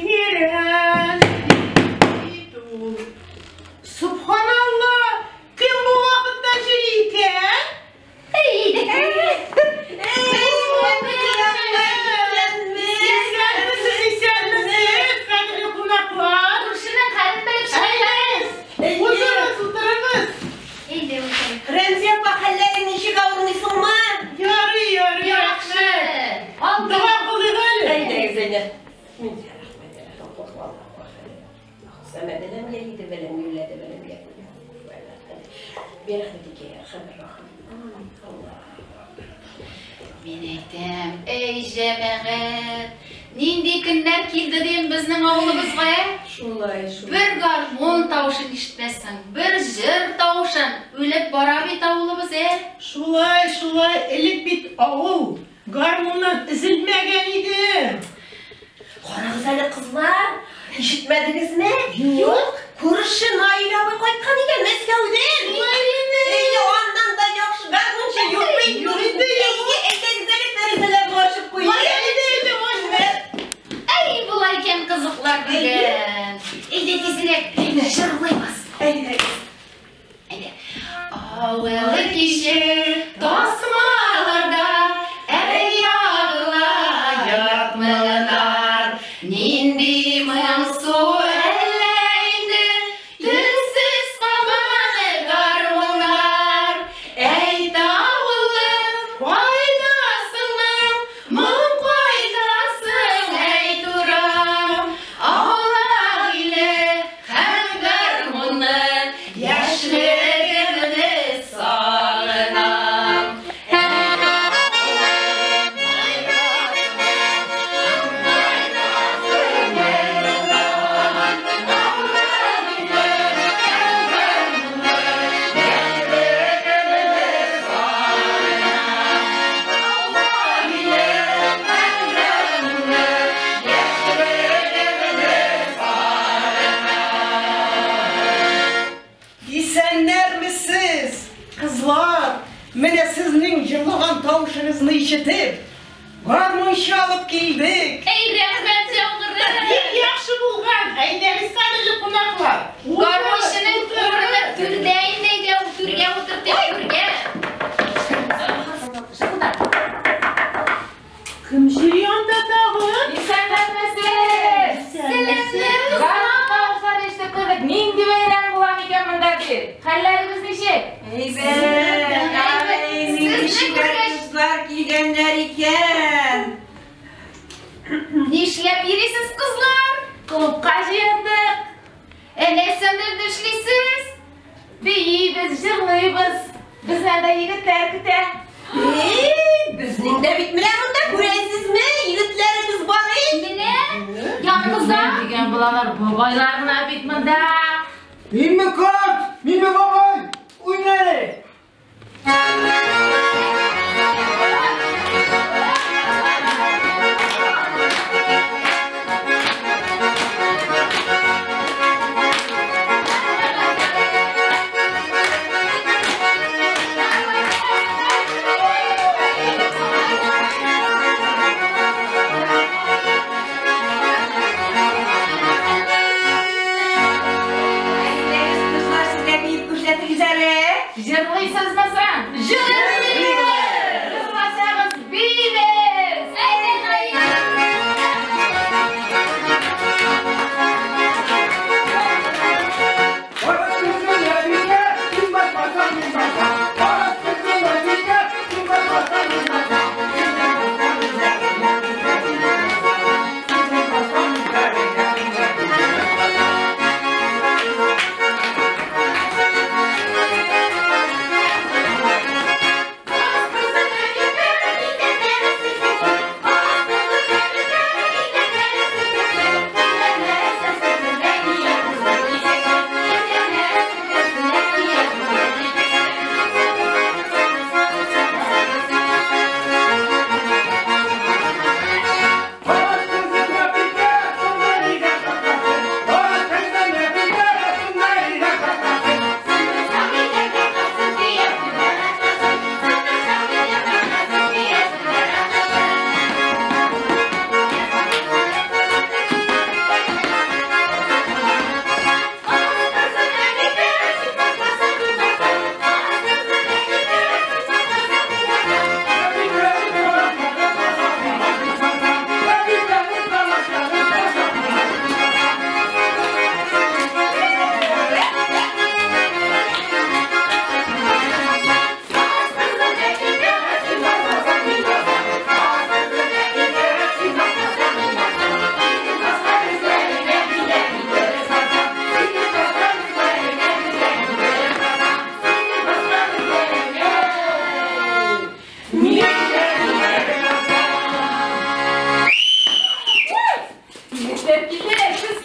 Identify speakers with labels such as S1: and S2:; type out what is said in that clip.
S1: Тирән бит ул. Сөбханалла, кем бу вакытта йөри икән? Исәнмесез, исәнмесез, кадерле кунаклар.
S2: Күршенең хәлен белеп чыгыгыз.
S1: Утырыгыз, утырыгыз.
S2: Әйдә, утырыйк.
S3: Рәмзия апа, хәлләрең ничек, авырмыйсыңмы?
S1: Ярый, ярый,
S2: Яхшы.
S1: рәхмәт.
S2: Алды.
S1: Дога кылыйк әле.
S3: Әйдәгез, әйдә. Бисмиллаһир-рахманир-рахим. Ләм йәлид вә ләм юлад вә ләм якун ләһү куфуән әхәд. Бирәхмәтикә йә әрхәмәр рахимин. Аллаһу акбар.
S2: Мин әйтәм, әй җәмәгать, нинди көннәр килде дим безнең авылыбызга, ә?
S3: Шулай, шулай.
S2: Бер гармун тавышын ишетмәссең, бер җыр тавышын. Үлеп бара бит авылыбыз, ә?
S1: Шулай, шулай, элек бит авыл гармуннан өзелмәгән иде.
S3: Карагыз әле, кызлар, ишетмәдегезме? Юк. Күрше Наил абый кайткан икән Мәскәүдән.
S1: Шулай инде.
S3: Әйе, аннан да яхшы гармунчы юк бит.
S1: Юк инде, юк.
S3: Әйе, әйдәгез әле, тәрәзәләрне ачып куйыйк.
S1: Әйдә, әйдә, әйдә.
S2: Әй, була икән кызыклар бүген. Әйдә тизрәк, җырлыйбыз.
S3: Әйдәгез.
S2: Әйдә. Авыл киче тасмаларда, әй ягыла якмалар. Нинди моңсу әллә инде, телсез калган гармуннар. Әй, давылым, кайдасың, моң кайдасың, әй, турам. Аулак иле һәм гармуны, яшьлегемне сагынам.
S1: Исәннәрмесез, кызлар? Менә сезнең җырлаган тавышыгызны ишетеп, гармунчы алып килдек.
S2: Әй, рәхмәт яугыры.
S1: Бик яхшы булган. Әйдәгез, кадерле кунаклар.
S2: Гармунчының урыны түрдә инде, әйдә, түргә утыртыйк, түргә.
S1: Кем йөри анда тагын?
S4: Исәннәрмесез!
S2: Сәламнәр, кызлар.
S4: Гармун тавышлары ишетеп куйдык. Нинди бәйрәм була микән монда дип. Хәлләрегез ничек?
S3: Әйбәт.
S2: Әйбәт.
S3: Нинди
S2: Сезне
S3: чибәр
S2: күргәч-
S3: кызлар килгәннәр икән.
S2: Нишләп йөрисез, кызлар?
S4: Клубка җыендык.
S2: Ә нәрсә эшлисез?
S4: Биибез, җырлыйбыз. Безне анда егетләр көтә.
S3: Эй, безнең дә бит менә монда күрәсезме? Егетләребез бар ич.
S2: Менә яныбызда.
S4: Дигән булалар, бабайлар гына бит монда.
S5: Минме карт, минме бабай? Уйна әле.
S3: Әйдәгез, кызлар, сезгә биеп күрсәтегез әле.
S4: Җырлыйсызмы соң?
S2: Җырлыйбыз.
S4: Менә сез.